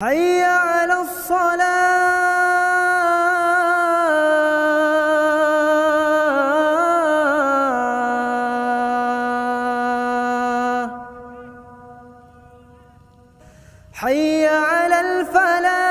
حي على الصلاة حي على الفلاح.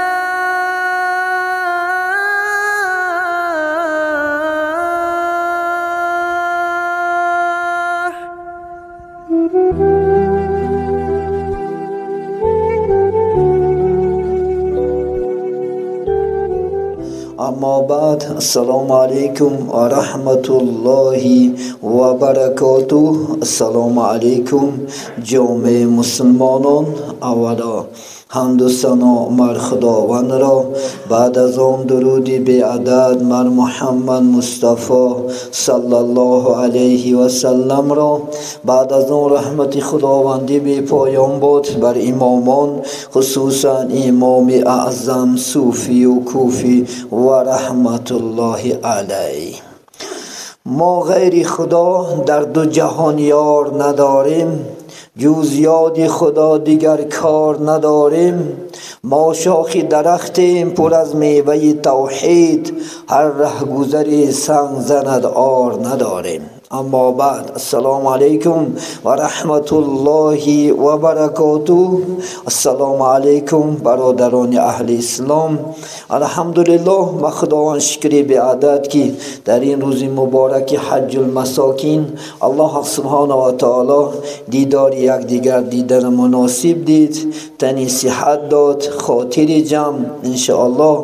اما بعد، السلام علیکم و رحمت الله و برکاته. السلام علیکم جامعه مسلمانان. اولا حمد و ثنا مر خداوند را، بعد از آن درودی بی عدد مر محمد مصطفی صلی الله علیه و سلم را، بعد از آن رحمت خداوندی بی پایان باد بر امامان، خصوصا امام اعظم صوفی و کوفی و رحمت الله علیه. ما غیر خدا در دو جهان یار نداریم، جز یاد خدا دیگر کار نداریم. ما شاخ درختیم پر از میوه توحید، هر رهگذری سنگ زند آر نداریم. اما بعد، السلام علیکم و رحمت الله و برکاته. السلام علیکم برادران اهل اسلام. الحمدلله ما خداوند شکری به عدد که در این روز مبارک حج المساکین الله سبحانه و تعالی دیدار یکدیگر دیدن مناسب دید، تنی صحت داد، خاطر جمع انشاءالله،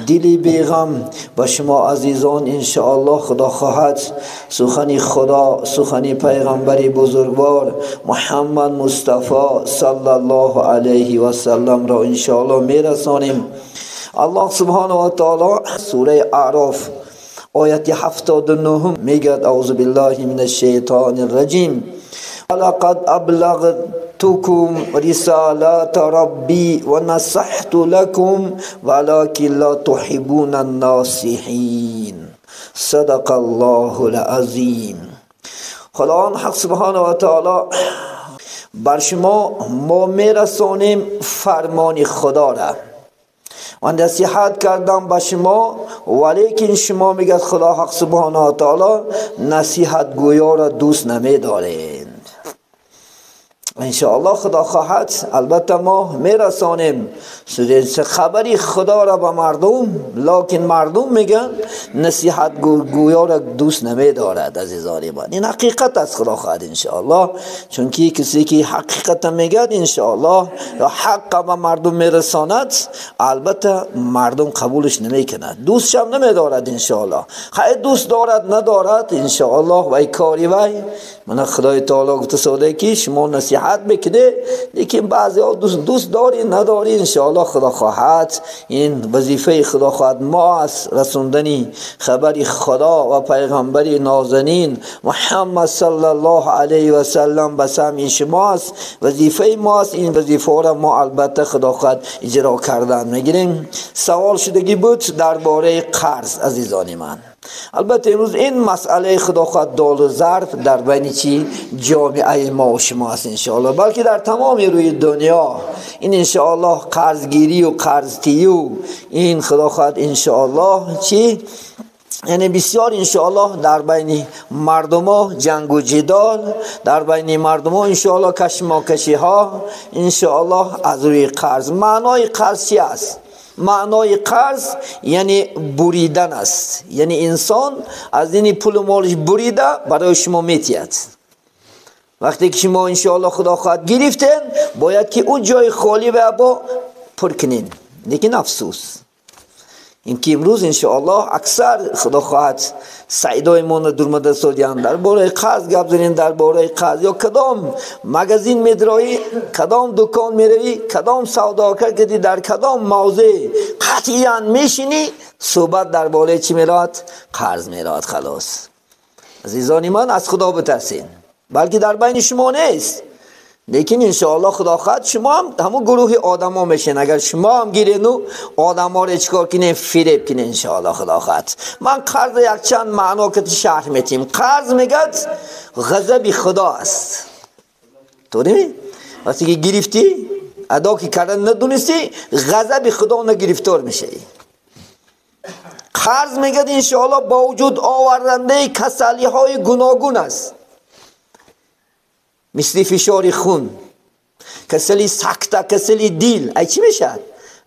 دلی بیغم و شما عزیزان انشاءالله خدا خواهد سخنی خدا، سخنی پیغمبر بزرگوار محمد مصطفی صلی الله علیه و سلم را انشاءالله میرسانیم. الله سبحانه و تعالی سوره اعراف آیت 79 میگه: اعوذ بالله من الشیطان الرجیم، لقد ابلغتكم رسالات ربی و نصحت لكم ولكن لا تحبون الناصحین. صدق الله العظیم. خداوند حق سبحانه و تعالی بر شما ما میرسانیم فرمان خدا را و نصیحت کردم به شما، ولیکن شما میگه خدا حق سبحانه و تعالی نصیحت گویا را دوست نمیدارید. انشاءالله خدا خواهد البته ما میرسانیم خبری خدا را به مردم، لکن مردم میگن نصیحت گویا را دوست نمیدارد. عزیزان من این حقیقت است، خدا خواهد انشاءالله، چون که کسی که حقیقت میگه انشاءالله یا حق به مردم میرساند، البته مردم قبولش نمیکنند، دوستش هم نمیدارد انشاءالله. خیر دوست دارد ندارد انشاءالله وای کاری وای من خدای تعالی گفته ساده که شما نصیحت بکنه، لیکن بعضی ها دوست داری نداری انشاءالله خدا خواهد این وظیفه خدا خواهد ما است رسوندنی خبر خدا و پیغمبر نازنین محمد صلی الله علیه و سلم به سمع شماست، وظیفه ماست. این وظیفه را ما البته خدا خواهد اجرا کردن میگیریم. سوال شدگی بود درباره قرض عزیزان من. البته امروز این مسئله خدا خواهد دال و ظرف در بین چی جامعه ما و شما است انشاءالله، بلکه در تمام روی دنیا این انشاءالله قرضگیری و قرض و این خدا خواهد انشاءالله چی یعنی بسیار انشاءالله در بین مردم ها جنگ و جدال، در بین مردم ها انشاءالله کشماکشی ها انشاءالله از روی قرض. معنای قرض چی است؟ معنای قرض یعنی بریدن است، یعنی انسان از این پول و مالش بریده برای شما میتید. وقتی که شما انشاءالله خدا خواهد گرفتن، باید که اون جای خالی و با پر کنین. لیکن افسوس این که امروز انشاءالله اکثر خدا خواهد سعیدای ما درمده سودیان درباره قرض گپ زنین، درباره قرض یا کدام مگزین میدرایی، کدام دکان میروی، کدام سوداگر کدی، در کدام موضع قطعا میشینی صحبت درباره چی میراد؟ قرض میراد. خلاص عزیزان من از خدا بترسین، بلکه در بین شما نیست، لیکن انشاءالله خدا خواهد شما هم همون گروه آدم ها میشین. اگر شما هم گیرین و آدم ها رو چکار کنین؟ فریب کنین انشاءالله خدا خواهد. من قرض یک چند معنا که شرح میتیم. قرض میگد غضب خدا است. تو نمی؟ وقتی که گرفتی ادا که کردن ندونستی غضب خدا نگرفتار میشی. قرض میگه انشاءالله با وجود آورنده کسلی های گوناگون است، مثل فشار خون، کسلی سکته، کسلی دیل. ای چی میشد؟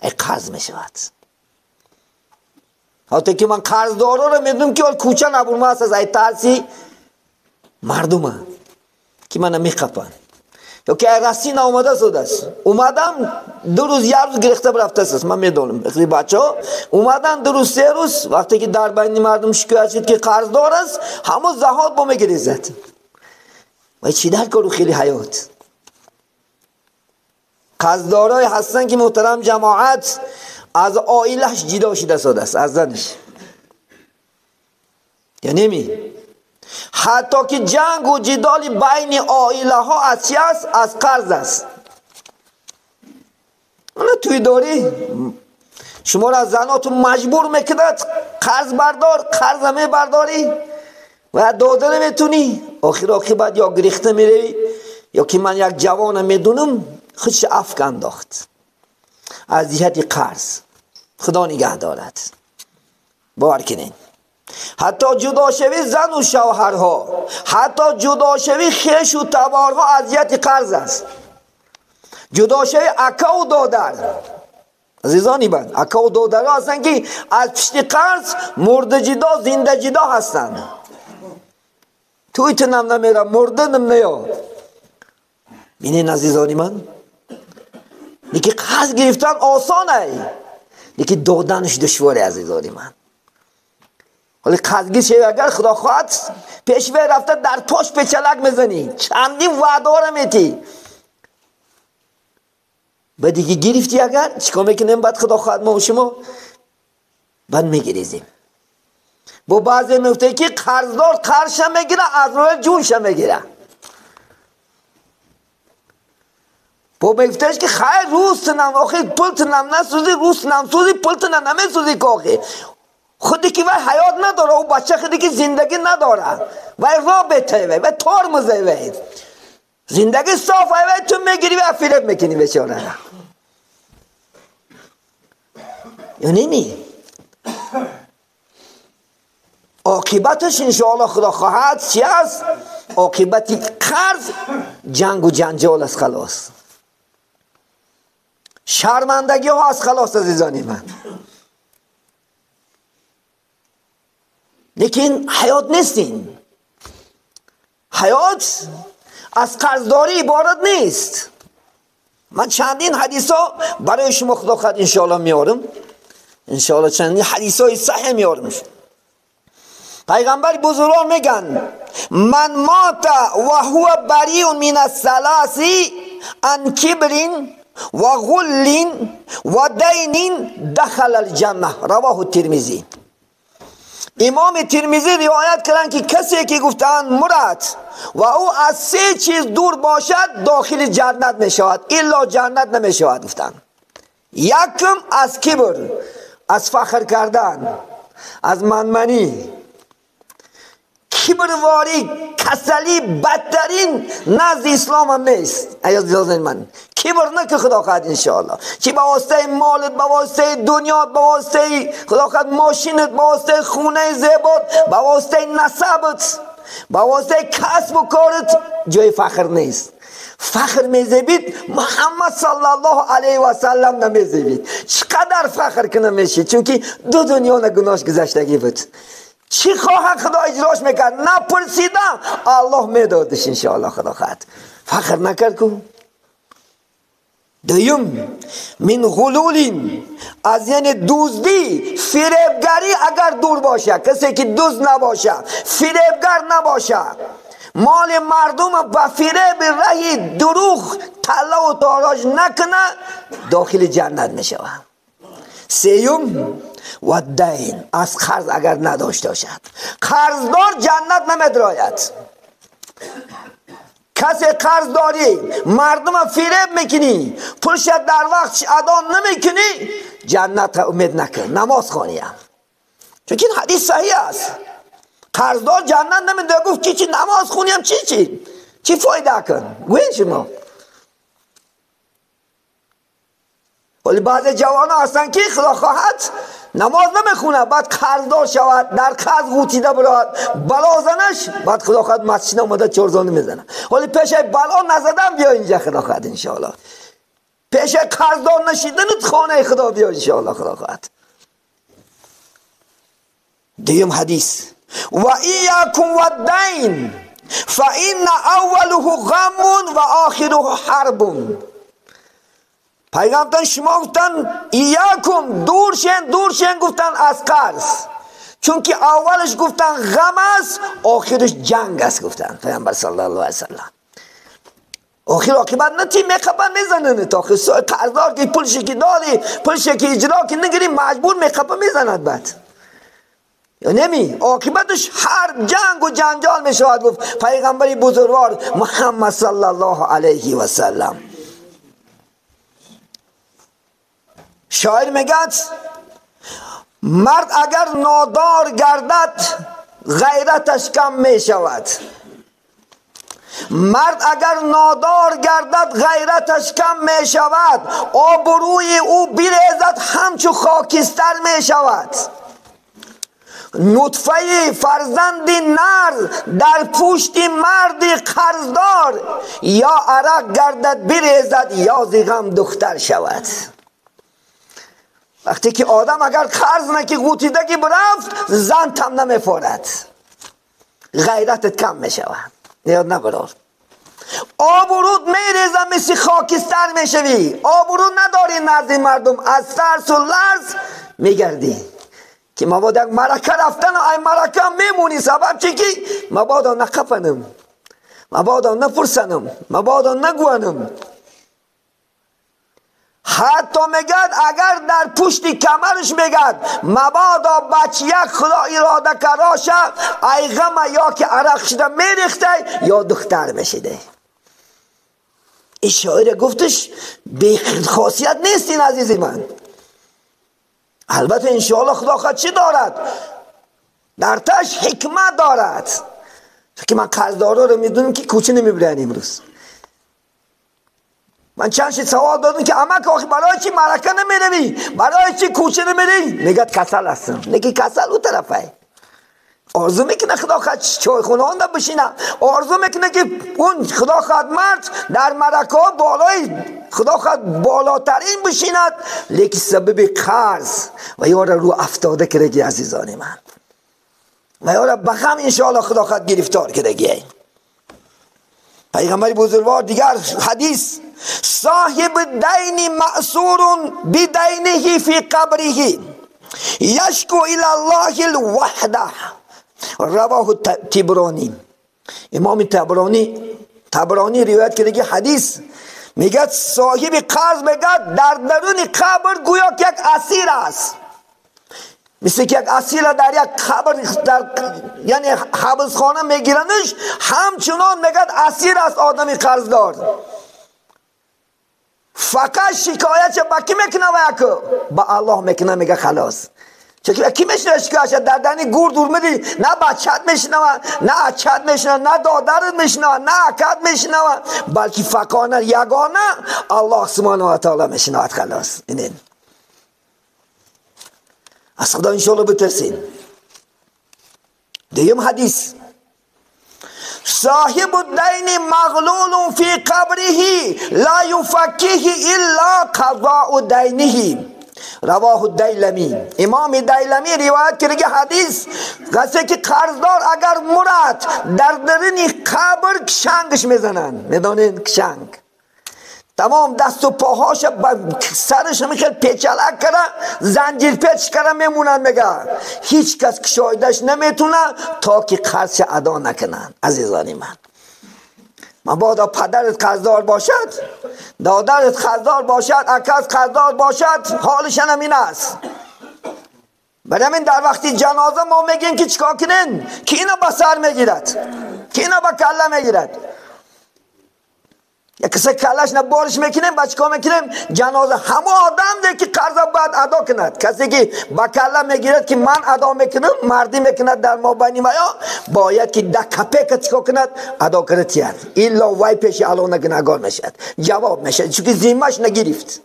ای قرض میشود. حتی که من قرضدارا رو میدونم که کوچه نبرمه است از ای ترسی مردمه که منو میخپن، یا که رسی نامده شده است. اومدم دو روز یک روز گرفته رفته است. من میدونم خیلی بچه‌ها اومدن دو روز سه روز، وقتی که در بین مردم شکایت شد که قرضدار است، همون زهاد با میگریزد. و چی در کارو خیلی حیات قرضدارای هستن که محترم جماعت از عائله‌اش جدا شده است، از زنش. یعنی می حتی که جنگ و جدال بین عائله ها از چی است؟ از قرض است. اون توی داری شما را زناتون مجبور میکند قرض بردار، قرض همه برداری و داده نمیتونی، آخر عاقبت یا گریخته میری یا که من یک جوان میدونم خودش افک انداخت از جهت قرض. خدا نگه دارد. باور کنین حتی جدا شوی زن و شوهرها، حتی جدا شوی خیش و تبارها از جهت قرض است. جدا شوی اکا و دادر، عزیزانی من اکا و دادرها هستند که از پشت قرض مرده جدا زنده جدا هستند. توی تنم نمیرم مرده نم نیا. بینین عزیزانی من، لیکن قرض گرفتن آسانه، لیکن دادنش دشواره عزیزانی من. ولی قرضگیر شوی اگر خدا خواهد پیش وی رفته در پشت پیچلک میزنی، چندین وعده را میتی، بعد دیگه گرفتی اگر چیکار میکنیم؟ بعد خدا خواهد ما و شما بعد میگریزیم. با بعضی میگفته که قرضدار قرض میگیره از روی جونش میگیره. با میگفتش که خیر روز تنم آخه پول تنم نسوزی، روز تنم سوزی پول تنم نمیسوزی که آخه خودی که وی حیات نداره، او بچه خودی که زندگی نداره، وی رابطه وی وی ترمزه وی زندگی صاف وی تو میگیری و فریب میکنی بیچاره. یعنی نی عاقبتش انشاءالله خدا خواهد چی است؟ عاقبت قرض جنگ و جنجال است، خلاص. شرمندگی ها از خلاص عزیزانی من. لیکن حیات نیستین. حیات از قرضداری عبارت نیست. من چندین حدیث ها برای شما خدا خواهد انشاءالله میارم، انشاءالله چندین حدیث های صحیح میارم. پیغمبر بزرگان میگن من مات و هو بریء من الثلاث عن کبر و غل و دین دخل الجنه. رواه الترمذی. امام ترمذی روایت کردن که کسی که گفتند مرد و او از سه چیز دور باشد داخل جنت می شود، الا جنت نمی شود. گفتند یکم از کبر، از فخر کردن، از منمنی، کبرواری، کسلی بدترین نزد اسلام هم نیست. عزیزان من کبر نه که خدا خواهد انشاءالله که به واسطه مالت، به واسطه دنیا، به واسطه خدا خواهد ماشینت، به واسطه خونه زیبات، به واسطه نسبت، به واسطه کسب و کارت جای فخر نیست. فخر میزبید محمد صلی الله علیه و سلم نمیزبید. چقدر فخر کنه میشی، چون که دو دنیا گناهش گذشتگی بود. چی خواهد خدا اجراش میکرد نپرسیدم الله میدادش انشاءالله. خدا خواهد فخر نکرد کو. دویم من غلول، از یعنی دزدی، فریبگری اگر دور باشه، کسی که دزد نباشه، فریبگر نباشه، مال مردم با فریب رهی دروغ طلا و تاراج نکنه داخل جنت میشود. سیوم و دین، از قرض اگر نداشته باشد، قرضدار جنت نمیدراید. کسی قرض داری مردم فریب میکنی، پولش در وقت ادا نمیکنی، جنت امید نکن، نماز خوانیم. چون این حدیث صحیح است. قرضدار جنت نمیده. گفت چی چی نماز خونیم چی چی چی فایده کن گوین شما. ولی بعض جوان هستن که خدا خواهد نماز نمیخونه، بعد قرضدار شود، در قرض غوطیده براد، بلا زنش، بعد خدا خواهد مسجد اومده چورزانه میزنه. ولی پیش بلا نزدن بیا اینجا خدا خواهد انشاءالله. پیش قرضدار نشیدن خانه خدا بیا انشاءالله خدا خواهد. دیم حدیث و ایاکم و الدین فإن اوله غم و آخره حرب. پیغمبر شما گفتن ایاکم، دور شین، دور شین گفتن از قرض، چون که اولش گفتن غم است، آخرش جنگ است گفتن پیغمبر صلی الله علیه وسلم. آخر عاقبت نتی میخپن میزنن تا آخر قرضدار که پولش که دادی، پولش که اجرا که نگیری، مجبور میخپن میزند بعد یا نمی، عاقبتش هر جنگ و جنجال میشود گفت پیغمبر بزرگوار محمد صلی الله علیه و سلم. شاعر میگه مرد اگر نادار گردد غیرتش کم میشود، مرد اگر نادار گردد غیرتش کم میشود، آبروی او بریزد همچو خاکستر میشود. نطفه فرزند نر در پشت مرد قرضدار، یا عرق گردد بریزد یا ز غم دختر شود. وقتی که آدم اگر قرض نکی غوطیده که برفت، زن تم نمیفورد، غیرتت کم میشود. یاد نبرار آبرود میریزم مثل خاکستر میشوی، آبرود نداری نزد مردم، از ترس و لرز میگردی که مبادا مرکه رفتن و ای مرکه میمونی. سبب چی که مبادا نقفنم، مبادا نپرسنم، مبادا نگوانم. حتی میگد اگر در پشت کمرش میگد مبادا بچه خدا اراده کراشه ای غم یا که عرق شده میریخته یا دختر میشده. این شاعر گفتش بی خاصیت نیست این عزیزی من. البته انشاءالله خدا خواهد چی دارد در تش حکمت دارد. که من قرضدارا رو میدونم که کوچه نمیبرن. امروز من چند شی سوال دادم که امک آخه برای چی مرکه نمیروی، برای چی کوچه نمیری؟ میگه کسل هستم. نگی کسل او طرفه. آرزو میکنه خدا خواهد چایخونه آن بشینه، آرزو میکنه که اون خدا خواهد مرد در مرکه ها بالای خدا خواهد بالاترین بشیند، لیکن سبب قرض و یارا رو افتاده کردگی عزیزان من، و یارا بخم انشاءالله خدا خواهد گرفتار کردگی. پیغمبر بزرگوار دیگر حدیث صاحب دین مأسور بدینه فی قبره یشکو الی الله الوحده. رواه تبرانی. امام تبرانی روایت کرده که حدیث میگه صاحب قرض میگه در درون قبر گویا که یک اسیر است، مثل که یک اسیر در یک قبر در یعنی حبس خانه میگیرنش، همچنان میگه اسیر است آدم قرضدار. فقط شکایت با کی میکنه؟ و یکو با الله میکنه، میگه خلاص. چون کی میشنه شکایت؟ در دنی گور دور میدی، نه بچت میشنوه، نه اچت میشنوه، نه دادرت میشنوه، نه اکت میشنوه، بلکه فقانه یگانه الله سبحانه و تعالی میشنوه. خلاص. اینه از خدا انشاءالله بترسین. دیم حدیث صاحب الدین مغلول فی قبره لا یفکه الا قضاء دینه. رواه الدیلمی. امام دیلمی روایت کرده که حدیث قصه که قرضدار اگر مرد در درون قبر کشنگش میزنن، میدانین کشنگ، تمام دست و پاهاش سرش میخواد پیچلک کرده، زنجیر پیچ کرده میمونن. میگه هیچ کس کشایدش نمیتونه تا که قرض ادا نکنن. عزیزان من، مبادا پدرت قرضدار باشد، دادرت قرضدار باشد، اکت قرضدار باشد، حالش هم این است. برای همین در وقتی جنازه ما میگیم که چیکار کنین؟ که اینا با سر میگیرد، که اینا با کله میگیرد. یک کسی کلش نه بارش میکنیم، با چیکار میکنیم؟ جنازه همه آدم ده که قرض باید ادا کند. کسی که با کله میگیرد که من ادا میکنم، مردی میکند در مابین ما، باید که ده کپک چیکار کند؟ ادا کند. الا وای پیش الله نگنگار میشد، جواب میشد، چون که ذمهش نگرفت.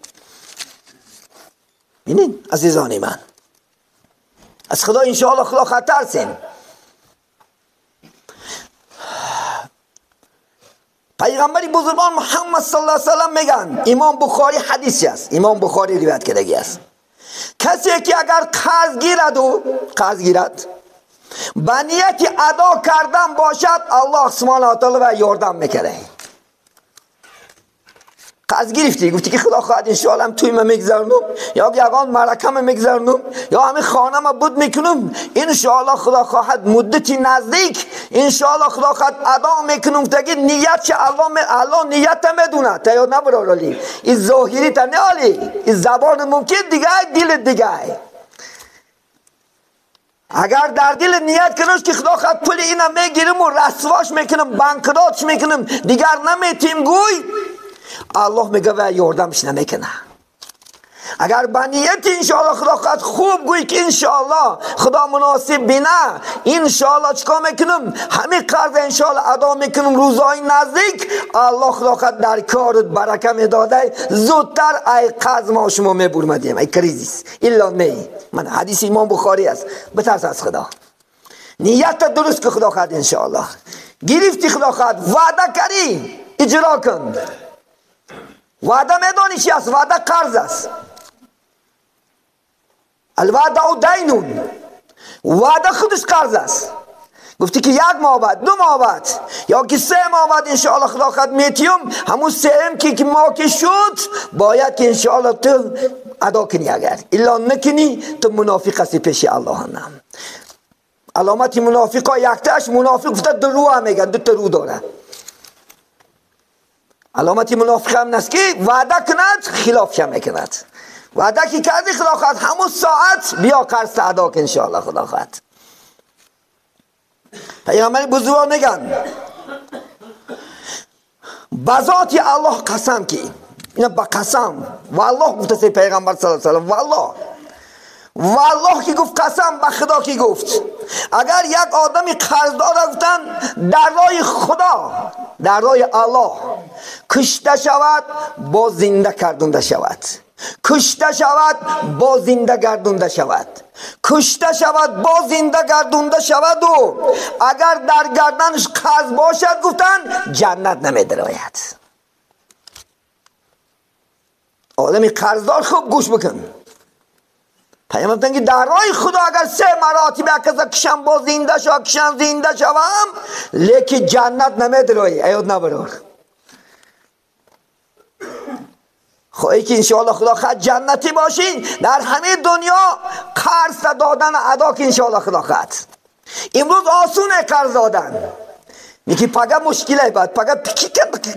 ببینین عزیزان من، از خدا انشاءالله خدا خطرسین. پیغمبر بزرگان محمد صلی الله علیه و سلم میگن، امام بخاری حدیثی است، امام بخاری روایت کردگی است، کسی که اگر قرض گیرد و قرض گیرد با نیت ادا کردن باشد، الله سبحانه و تعالی و یاردم میکنه. قرض گرفتی، گفتی که خدا خواهد انشاءالله هم توی من میگذرنم، یا یگان مرکم میگذرنم، یا همین خانه ما بود میکنم، انشاءالله خدا خواهد مدتی نزدیک انشاءالله خدا خواهد ادا میکنم. تاگه نیت که الله نیت میدونه، تا یاد نبرارالی این ظاهری تا نه، این زبان ممکن دیگه، دل دیگه. اگر در دل نیت کنش که خدا خواهد پول اینا میگیرم و رسواش میکنم، بانکراتش میکنم، دیگر نمیتیم گوی، الله میگه و یاردمش نمیکنه. اگر با نیت انشاءالله خدا خواهد خوب گوی که انشاءالله خدا مناسب بینه، انشاءالله چیکار میکنم، همه قرض انشاءالله ادا میکنم روزهای نزدیک، الله خدا خواهد در کارت برکه میداده، زودتر ای قرض ما شما میبرمدیم، ای کریزیس الا نه. من حدیث امام بخاری است. بترس از خدا، نیت درست که خدا خواهد انشاءالله گرفتی، خدا خواهد وعده کردی اجرا کن. وعده میدانی چی است؟ وعده قرض است. الوعده دینون، وعده خودش قرض است. گفتی که یک ماه بعد، دو ماه بعد، یا که سه ماه بعد انشاءالله خدا خواهد میتیم، همون سه که ما که شد باید که انشاءالله تو ادا کنی. اگر الا نکنی تو منافق هستی پیش الله. نم علامت منافقا یکتاش منافق گفته دو رو هم میگن، دو تا رو داره. علامت منافق هم نست که وعده کند خلاف هم میکند. وعده که کردی خدا خواهد همون ساعت بیا قرض ادا کن انشاءالله خدا خواهد. پیغمبر بزرگوار میگن به ذات الله قسم که اینا با قسم والله گفته سی پیغمبر صلی الله علیه و والله والله که گفت قسم به خدا که گفت اگر یک آدمی قرضدار گفتن در راه خدا در راه الله کشته شود با زنده کردنده شود، کشته شود با زنده گردونده شود، کشته شود با زنده گردونده شود و اگر در گردنش قرض باشد گفتن جنت نمیدراید. آدمی قرضدار خوب گوش بکن. پیامبر گفتن که در راه خدا اگر سه مراتب کسا کشم با زنده شو کشم زنده شوم لیکن جنت نمیدرایی. ایاد نبرار خواهی که انشاءالله خدا خواهد جنتی باشین در همه دنیا قرض دادن ادا که انشاءالله خدا خواهد. امروز آسونه قرض دادن، میگی پگه مشکله بعد پگه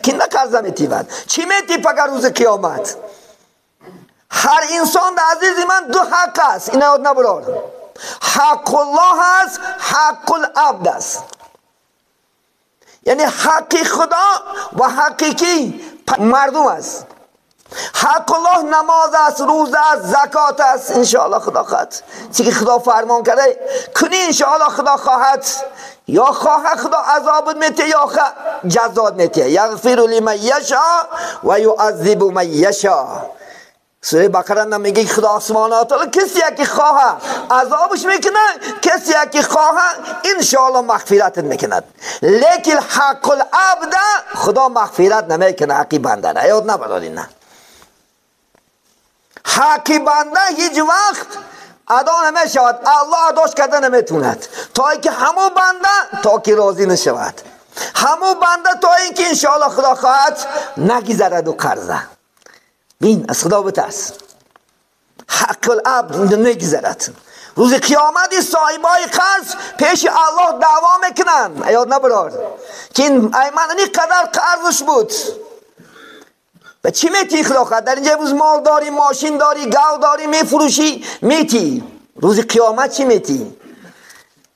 کی نه قرض میتی بعد چی میتی پگه روز قیامت. هر انسان عزیز من دو حق است، اینا یاد نبرار. حق الله است، حق العبد است. یعنی حق خدا و حق کی مردم است. حق الله نماز است، روز است، زکات است. انشاءالله خدا خواهد چی که خدا فرمان کرده کنی انشاءالله خدا خواهد یا خواه خدا عذاب میته یا خواه جزات میته. یغفر لمن یشاء و یعذب من یشاء. سوره بقره نمیگه خدا سبحانه و تعالی کسی که خواه عذابش میکنه، کسی که خواه انشاءالله مغفرت میکند. لیکن حق العبد خدا مغفرت نمیکنه حقی بنده را. یاد نبرارین نه حقی بنده هیچ وقت ادا نمیشود، الله اداش کرده نمیتوند تا اینکه همو بنده تا که راضی نشود، همو بنده تا اینکه انشاءالله خدا خواهد نگذرد و قرضه. بین از خدا بترس، حق العبد نگذرد. روز قیامت صاحبای قرض پیش الله دعوا میکنن. یاد نبرار که این من اینقدر قرضش بود و چی میتی خدا خواهد؟ در اینجا روز مال داری، ماشین داری، گاو داری، میفروشی میتی. روز قیامت چی میتی؟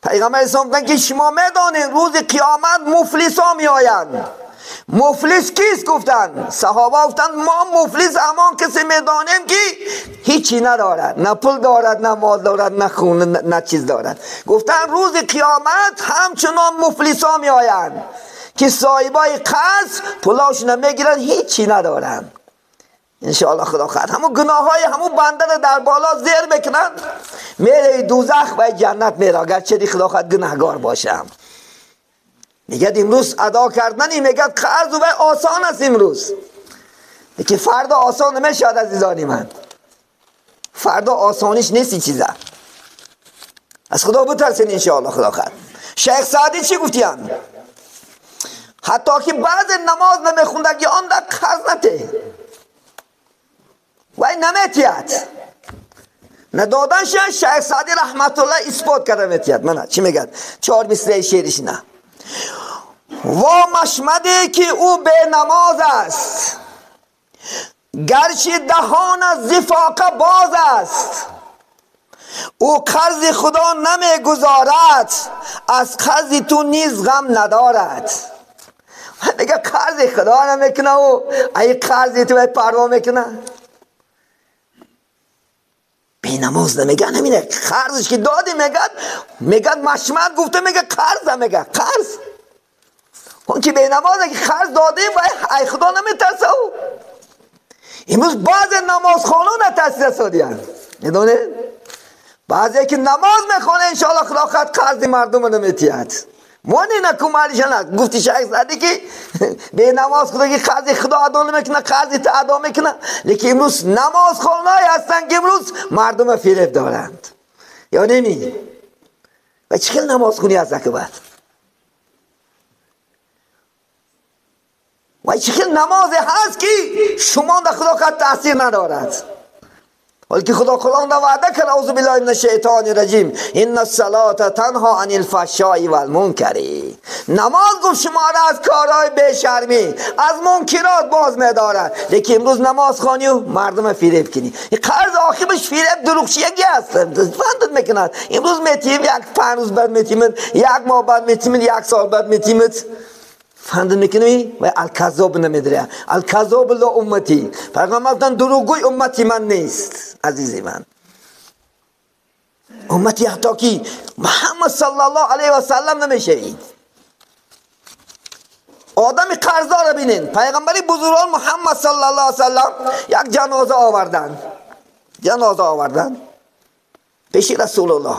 پیغمبر اسلام گفتن که شما میدانید روز قیامت مفلس ها میآیند. مفلس کیست؟ گفتن صحابه گفتن ما مفلس همان کسی میدانیم که هیچی ندارد، نه پول دارد، نه مال دارد، نه خونه، نه چیز دارد. گفتن روز قیامت همچنان مفلس ها میآیند که صاحبای قرض پولاشون میگیرن هیچی ندارن. انشاءالله خدا خواهد همون گناه های همون بنده رو در بالا زیر میکنند، میره دوزخ و جنت میره، اگرچه خدا خواهد گناهگار باشم. میگه امروز ادا کردنی، میگه قرض و آسان است امروز، که فردا آسان نمیشه عزیزانی من، فردا آسانیش نیست این چیزا. از خدا بترسین انشاءالله خدا خواهد. شیخ سعدی چی گفتیان؟ حتی که بعض نماز نمیخوندن که آن در قرض نته وای نمیتید ندادنش. شیخ سعدی رحمت الله اثبات کرده میتید. من چی میگد؟ 4 مصرع شعرش نه. و مشمده که او به نماز است، گرچه دهان از زفاقه باز است، او قرض خدا نمیگذارد، از قرض تو نیز غم ندارد. میگه قرض خدا نمیکنه و ای قرض تو پروا میکنه. بی نماز نمیگه، نمینه قرضش که دادی میگه مشمد گفته، میگه قرض، میگه قرض. اون که بی نمازه که قرض دادی و ای خدا نمیترسه. او امروز بعض نمازخانه نترسیده سادیان، میدونه؟ بعضی که نماز میخونه انشاءالله خدا خواهد قرض مردم نمیتید. مانی نکومالیشان گفتی شیخ سعدی که به نماز خدا که قرض خدا ادا نمیکنه، قرض تا ادا میکنه. لیکن امروز نماز خانه‌ای هستند که امروز مردم فریب دارند یا نمی؟ و چه خیلی نماز خونی هست که و چه خیلی نماز هست که شما در خدا خواهد تاثیر ندارد. حالی که خدا قرآن دا وعده کرد، اعوذ بالله من الشیطان الرجیم، ان الصلاة تنها عن الفحشاء والمنکر. نماز گفت شما را از کارهای بی‌شرمی، از منکرات باز می‌دارد. لیکن امروز نماز خوانی و مردم فریب کنی، این قرض آخرش فریب دروغچیگی است، فندت میکند. امروز میتیم، یک 5 روز بعد میتیم، یک ماه بعد میتیم، یک سال بعد میتیم، فند میکنی و الکذاب نمیدره. الکذاب لا امتی، پیغمبر گفتن دروغگوی امتی من نیست. عزیزی من امتی حتی که محمد صلی الله علیه و سلم نمیشوید. آدم قرضدار بینین، پیغمبری بزرگان محمد صلی الله علیه و سلم یک جنازه آوردن، جنازه آوردن پیش رسول الله،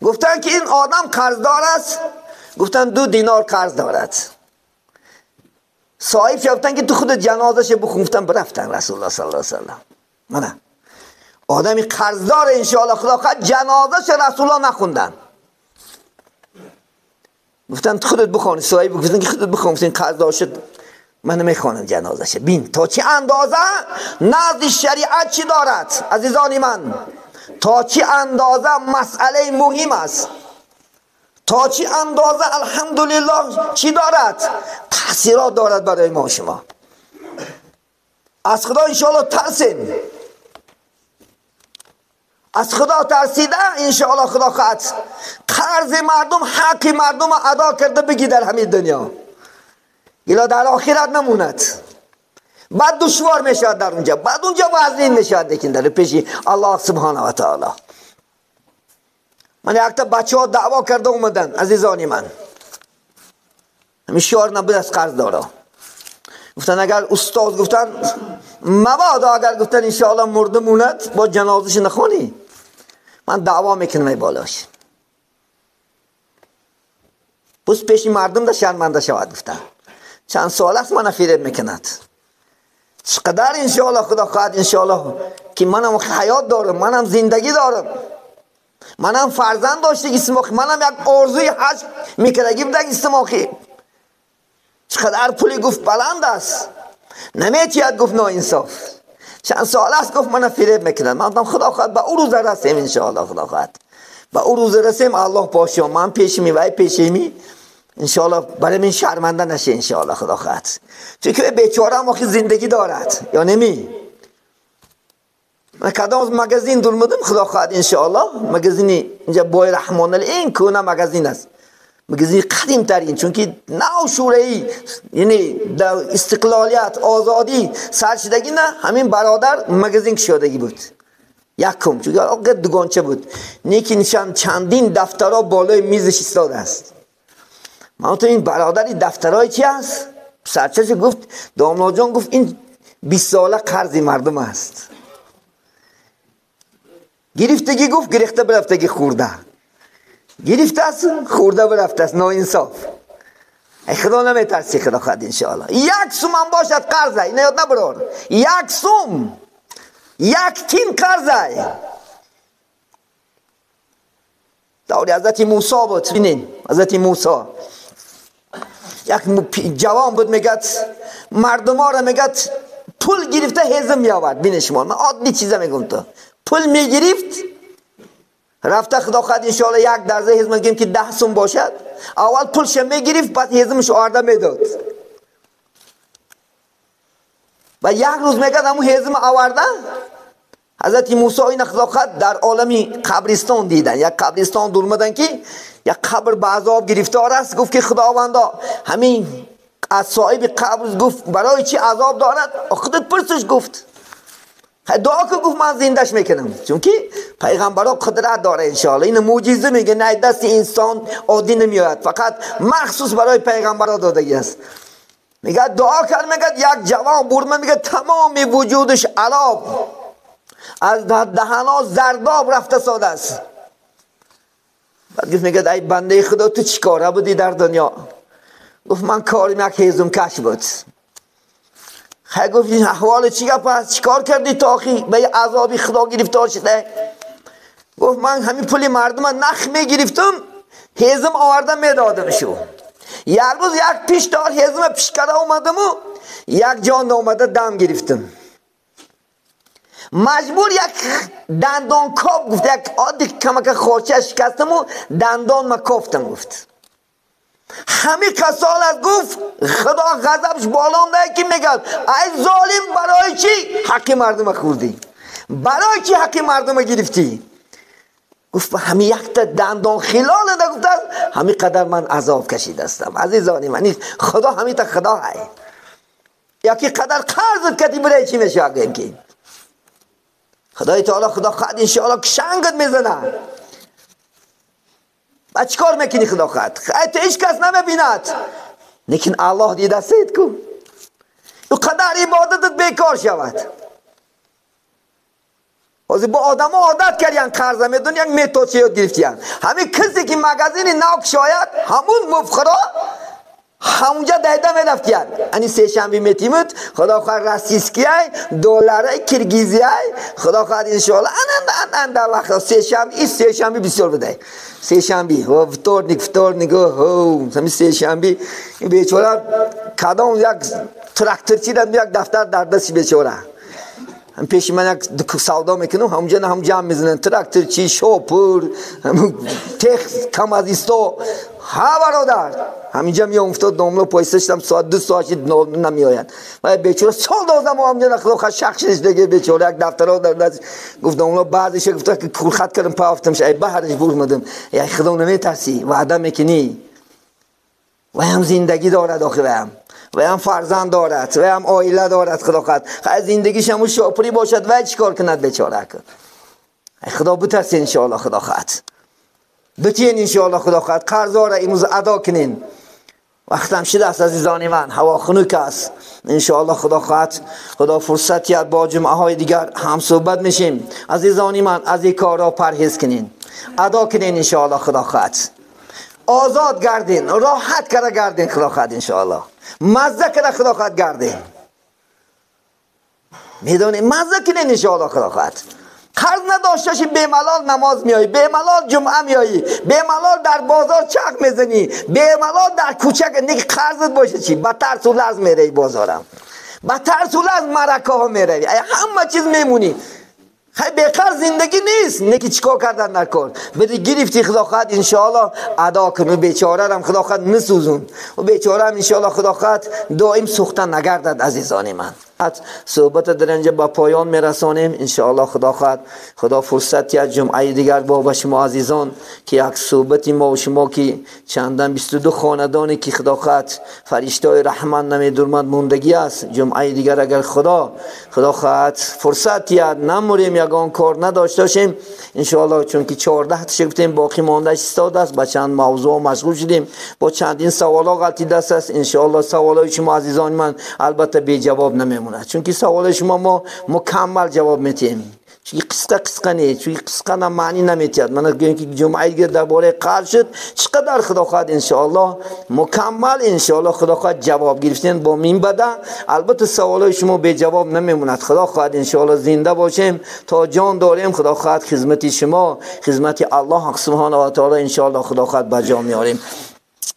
گفتن که این آدم قرضدار است. گفتن 2 دینار قرض دارد. صاحب گفتن که تو خود جنازه‌ش بخون. گفتن برفتن رسول الله صلی الله علیه و سلم. نه آدمی قرضدار انشاءالله خدا خواهد جنازه‌ش رسول الله نخوندن. گفتن خودت بخوانی. صاحب گفتن که خودت بخون. گفتن قرضدار شد، من نمیخوانم جنازه‌ش. بین تا چه اندازه نزد شریعت چی دارد عزیزان من، تا چه اندازه مسئله مهم است، تا چه اندازه الحمدلله چی دارد، تاثیرات دارد برای ما شما. از خدا انشاءالله ترسیم، از خدا ترسیده انشاءالله خدا خواهد قرض مردم، حق مردم ادا کرده بگی در همین دنیا، الا در آخرت نموند. بعد دشوار میشود در اونجا، بعد اونجا وزنین میشود لیکن در پیش الله سبحانه و تعالی. من یک تا بچه ها دعوا کرده اومدن عزیزانی من، همین شعار نبود از قرض دارا. گفتن اگر استاد، گفتن مبادا اگر گفتن انشاءالله مرده موند با جنازش نخونی، من دعوا میکنم ای بالاش، پس پیش مردم ده شرمنده شود. گفتن چند سال است من فریب میکند، چقدر انشاءالله خدا خواهد انشاءالله که منم حیات دارم، منم زندگی دارم، منم فرزند داشته استماخی، منم یک آرزوی حج میکردگی بودم استماخی. چقدر پولی گفت بلند است، نمیتید گفت ناانصاف. چند سال است گفت من فریب میکنم. من گفتم خدا خواهد به او روز رسیم انشاءالله، خدا خواهد به او روز رسیم، الله پاشا من پیش می وای پیش می انشاءالله، برای من شرمنده نشه انشاءالله خدا خواهد. چون که بیچاره هم زندگی دارد یا نمی. من کدام مگزین دور مدم خدا خواهد انشاءالله، مگزینی اینجا بای رحمان این کونه مگزین است، مگزین قدیم ترین، چون که نو شورایی یعنی در استقلالیت آزادی سرشدگی نه، همین برادر مگزین شدگی بود یکم، چون آقا دگانچه بود، نیکی نشان چندین دفترها بالای میزش ایستاده است. من تو این برادری دفترهای چی است؟ سرچش گفت داملا جان، گفت این 20 ساله قرض مردم است. گرفتگی گفت گرفته برفتگی خورده، گرفته است خورده برفته است، ناانصاف. ای خدا نمیترسی خدا خواهد انشاءالله. یک سوم هم باشد قرضه، اینه یاد نبرار. یک سوم، یک تین قرضه. دوری حضرت موسی بود، ببینین حضرت موسی یک جوان بود، میگد مردم ها را میگد پول گرفته هزم میآورد. ببینین شما، من عادی چیزا میگم، تو پول میگرفت رفته خدا خواهد انشاءالله یک درزه هزم میگیم که 10 سوم باشد، اول پولش میگرفت بعد هزمش آورده میداد. و یک روز میگد همون هزم آورده. حضرت موسی این خدا خواهد در عالم قبرستان دیدن، یک قبرستان دور مدن که یک قبر به عذاب گرفتار است. گفت که خداوندا همین از صاحب قبر گفت برای چی عذاب دارد؟ خودت پرسش گفت دعا که گفت من زندش میکنم، چون که پیغمبرا قدرت داره انشاءالله. این معجزه میگه، نه دست انسان عادی نمیآید، فقط مخصوص برای پیغمبرا دادگی است. میگه دعا کرد، میگه یک جوان برمه، میگه تمام وجودش عراب، از دهنا زرداب رفته ساده است. بعد گفت میگه ای بنده خدا تو چی کاره بودی در دنیا؟ گفت من کارم یک هیزم کش بود. خیلی گفت این احوال چی گپ است؟ چی کار کردی تا آخی به عذابی خدا گرفتار شده؟ گفت من همین پول مردم نخ میگرفتم، هیزم آوردم میدادم شو. یک روز یک پیش دار هیزم پیش کرده اومدم و یک جان اومده دم گرفتم. مجبور یک دندان کاب گفت، یک عادی کمک خورچه شکستم و دندان ما کافتم. گفت همین کسال از گفت خدا غضبش بالام ده که میگه ای ظالم برای چی حق مردم خوردی؟ برای چی حق مردم گرفتی؟ گفت همین یک تا دندان خلال ده، گفت همین قدر من عذاب کشیده هستم. عزیزانی من خدا همین تا خدا های یکی قدر قرض کتی برای چی میشه؟ که خدای تعالی خدا خواهد انشاءالله کشنگت میزنه. و چیکار میکنی خدا خواهد؟ تو هیچ کس نمیبیند، لیکن الله دیده سید کو او قدر عبادتت بیکار شود. حاضر با آدم ها عادت کردن قرضه میدون یک متد چه یاد گرفتیان. همین کسی که مگزین ناک شاید همون مفخرا همونجا دیده میرفتیان. یعنی سه شنبه میتیمد خدا خواهد راسیسکی های دلار کرگیزی های خدا خواهد انشاءالله ان در وقت سه شنبه، این سه شنبه بسیار بده. سه شنبه و вторник هو همین سه شنبه این بیچاره کدام یک تراکتورچی داد یک دفتر در دست بیچاره. هم پیش من یک سودا میکنم، همونجا هم جمع میزنن تراکتورچی، شوپور، تخ کمازیستو ها برادر. همینجا میام افتاد داملا پایستم ساعت 2 ساعت نمیآید. و بیچاره سال دادم همونجا خدا خشخش دیگه بیچاره یک دفتر در دست گفت داملا بعدش گفت که کول خط کردم پافتم ای بهرش برمدم. ای خدا نمیترسی وعده میکنی و هم زندگی دارد آخه هم و هم فرزند دارد و هم عائله دارد. خدا خد زندگیش همون شاپوری باشد و چیکار کند بیچاره کن. ای خدا بترسی ان شاء الله خدا خد بتین ان شاء الله خدا خد قرض را امروز ادا کنین. وقتم شده است عزیزان من، هوا خنک است. ان شاء الله خدا خواهد خدا فرصت یاد با جمعه های دیگر هم صحبت میشیم. عزیزان من از این کارا پرهیز کنین، ادا کنین ان شاء الله خدا خواهد. آزاد گردین، راحت کرده گردین خدا خواهد ان شاء الله. مزه کرده خدا خواهد گردین. میدونین مزه کنین ان شاء الله خدا خواهد. قرض نداشته باشی به ملال نماز میایی، به ملال جمعه میایی، به ملال در بازار چرخ میزنی، به ملال در کوچه نیک قرضت باشه چی؟ با ترس و لرز میری بازارم، با ترس و لرز مرکه ها میروی، همه چیز میمونی. خیلی به قرض زندگی نیست. نیکی چیکار کردن در کار بده گرفتی خدا خواهد انشاءالله ادا کن. و بیچاره هم خدا خواهد نسوزون و بیچاره هم انشاءالله خدا خواهد دائم سوختن نگردد. عزیزان من صحبت در اینجا با پایان میرسانیم انشاءالله خدا خواهد خدا فرصت یا جمعه دیگر با شما عزیزان که یک صحبت ما و شما که چندان 22 خاندانی که خدا خواهد فرشته رحمان نمیدورمد موندگی است. جمعه دیگر اگر خدا خواهد فرصت یا نموریم یگان کار نداشته باشیم انشاءالله، چون که 14 تا گفتیم باقی مانده استاد است، با چند موضوع مشغول شدیم، با چندین سوالا غلطی دست است. انشاءالله سوالای شما عزیزان من البته بی جواب نمیمونه. намемонад, чунки саволи шумо мо мукаммал ҷавоб медиҳем, чунки қисқа қисқа не, чунки қисқа на маъни наметиҳад. Мана гӯем ки ҷумъаи дигар дар бораи қарз шуд, чӣ қадар худо хоҳад иншоаллоҳ мукаммал иншоаллоҳ худо хоҳад ҷавоб гирифтем бо минбада. Албатта саволҳои шумо беҷавоб намемонад. Худо хоҳад иншоаллоҳ зинда бошем то ҷон дорем, худо хоҳад хизмати шумо, хизмати аллоҳ субҳонаҳу ва таоло иншоаллоҳ худо хоҳад ба ҷо меорем.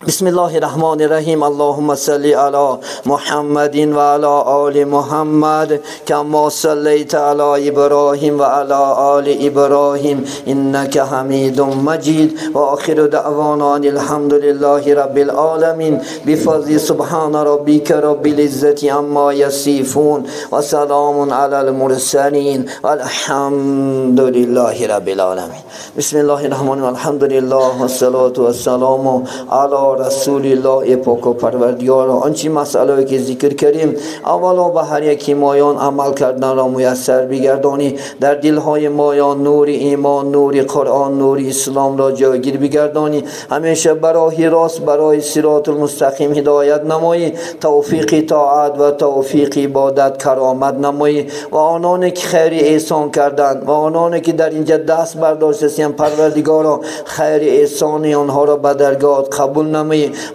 بسم الله الرحمن الرحیم. اللهم صل علی محمد و علی آل محمد کما صلیت علی ابراهیم و علی آل ابراهیم انک حمید مجید. و آخر دعوانا ان الحمد لله رب العالمین. بفضل سبحان ربک رب العزة عما یصفون و سلام علی المرسلین والحمد لله رب العالمین. بسم الله الرحمن الرحیم. الحمد لله والصلاة والسلام علی رسول الله. پاک و پروردگار، آنچه مسئله که ذکر کردیم اولا به هر یکی مایان عمل کردن را میسر بگردانی، در دلهای مایان نور ایمان، نور قرآن، نور اسلام را جایگیر بگردانی، همیشه برای راست، برای صراط المستقیم هدایت نمایی، توفیق طاعت و توفیق عبادت کرامت نمایی و آنانی که خیر احسان کردند و آنانی که در اینجا دست برداشتند پروردگارا خیر احسان آنها را به درگاه قبول نمایی.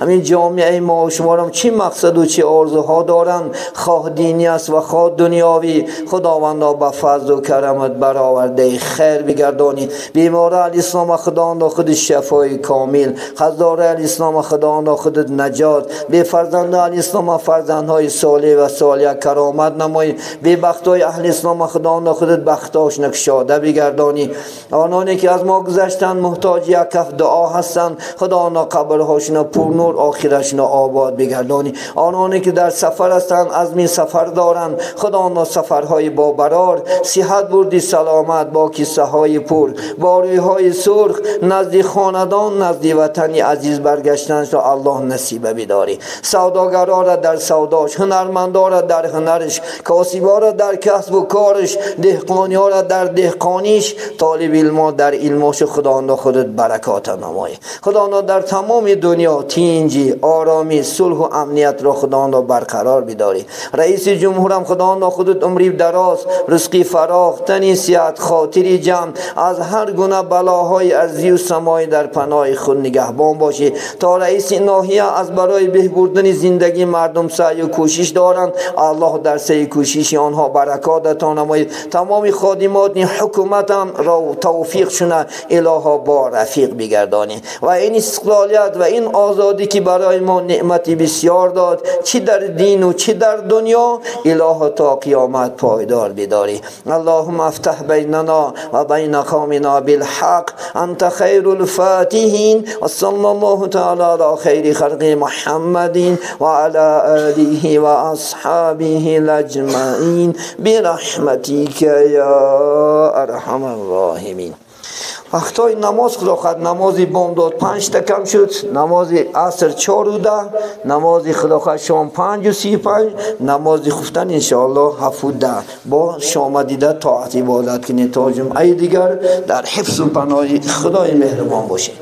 همین جامعه ما و شما را چی مقصد و چی آرزوها دارند، خواه دینی است و خواه دنیاوی، خداوندا به فضل و کرمت برآورده خیر بگردانی. بیمار الاسلام خداوندا خود شفای کامل، خزدار الاسلام خداوندا خود نجات، به فرزند الاسلام فرزندهای صالح و صالحه کرامت نمایی، به بختای اهل اسلام خداوندا خودت بختاش نکشاده بگردانی. آنانی که از ما گذشتند محتاج یک کف دعا هستند، خداوندا قبرهاشون پر نور، آخرشون آباد بگردانی. آنانی که در سفر هستند عزم سفر دارند، خداوندا سفرهای با برار، صحت بردی سلامت، با کیسه های پر، با رویهای سرخ نزد خاندان، نزد وطن عزیز برگشتن را الله نصیب بداری. سوداگرا را در سوداش، هنرمندا را در هنرش، کاسبا را در کسب و کارش، دهقانی را در دهقانیش، طالب علما در علماش خداوندا خودت برکات نمای. خداوندا در تمام دنیا تینجی، آرامی، صلح و امنیت را خداوندا برقرار بداری. رئیس جمهورم خداوندا خودت عمری دراز، رزقی فراخ، تنی صحت، خاطری جمع، از هر گونه بلاهای ارضی و سمایی در پناه خود نگهبان باشی. تا رئیس ناحیه از برای بهبودن زندگی مردم سعی و کوشش دارند، الله در سعی کوشش آنها برکات عطا نماید. تمام خادمات حکومت هم را توفیق شونه الها با رفیق بگردانی و این استقلالیت و این آزادی که برای ما نعمتی بسیار داد، چی در دین و چی در دنیا، اله تا قیامت پایدار بداری. اللهم افتح بیننا و بین قومنا بالحق انت خیر الفاتحین و صلی الله تعالی علی خیر خلق محمد و علی آله و اصحابه اجمعین برحمتک یا ارحم الراحمین. وقتای намоз худо хоҳад намози бомдод 5 та кам шуд, намози аср 4:10, намози худо хоҳад шом 5:35, намози хуфтан иншоаллоҳ 7:10. бо шома дида тоат ибодат кунед то ҷумъаи дигар дар ҳифзу паноҳи худои меҳрубон бошед.